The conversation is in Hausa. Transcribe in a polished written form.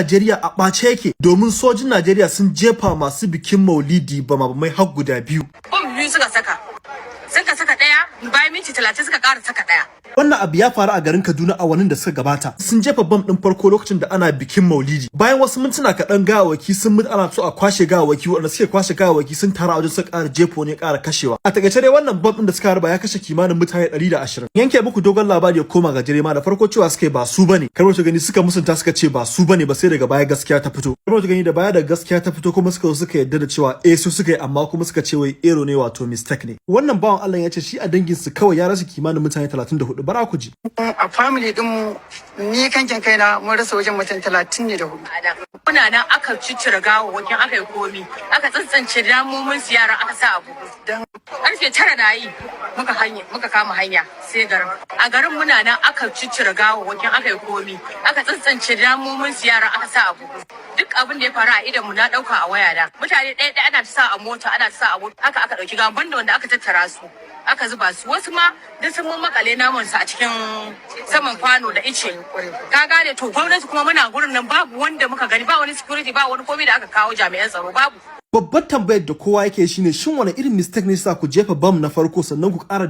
Najeriya a ɓace yake domin sojin Najeriya sun jefa masu bikin Maulidi bama-bamai har guda biyu. Bom biyu suka saka. Suka saka ɗaya, bayan minti 30 suka ƙara saka ɗaya. Wannan abu ya faru a garin Kaduna a wannan da suka gabata. Sun jefa bam ɗin farko lokacin da ana bikin Maulidi. Bayan wasu mintuna kaɗan, gawawwaki sun mutu, ana so a kwashe gawawwaki. Waɗanda suke kwashe gawawwaki sun tara a wajen, suka ƙara jefo ne ƙara kashewa. A takaice dai, wannan bam ɗin da suka harba ya kashe kimanin mutane 120. Yanke muku dogon labari ya koma gajere ma, da farko cewa suke ba su bane. Kar gani suka musunta, suka ce ba su bane ba, sai daga baya gaskiya ta fito. Kar gani da baya da gaskiya ta fito kuma suka zo suka yarda da cewa eh, su suka yi, amma kuma suka ce wai error ne, wato mistake ne. Wannan bawan Allah ya ce shi a danginsu kawai ya rasa kimanin mutane 34. Bara ku ji. A family dinmu, ni kankin kaina, mun rasa wajen mutum 34 ne. Muna nan aka ciccire gawawwakin, aka yi komi, aka tsantsance namomin su yara, aka sa a buhu. Karfe 9 na yi muka hanya, muka kama hanya sai garin. A garin muna nan aka ciccire gawawwakin, aka yi komi, aka tsantsance namomin su yara, aka sa a buhu. Duk abin da ya faru a idon mu na dauka a waya na. Mutane ɗaya ɗaya ana ta sa a mota, ana ta sa a mota, haka aka dauki gawan, banda wanda aka tattara su, aka zuba su. Wasu ma duk sun makale naman su a cikin saman kwano da ice, ka gane? To, gwamnati kuma muna gurin nan, babu wanda muka gani, ba wani security, ba wani komai da aka kawo, jami'an tsaro babu. Babbar tambayar da kowa yake shine, shin wani irin mistake ne sa ku jefa bam na farko sannan ku ƙara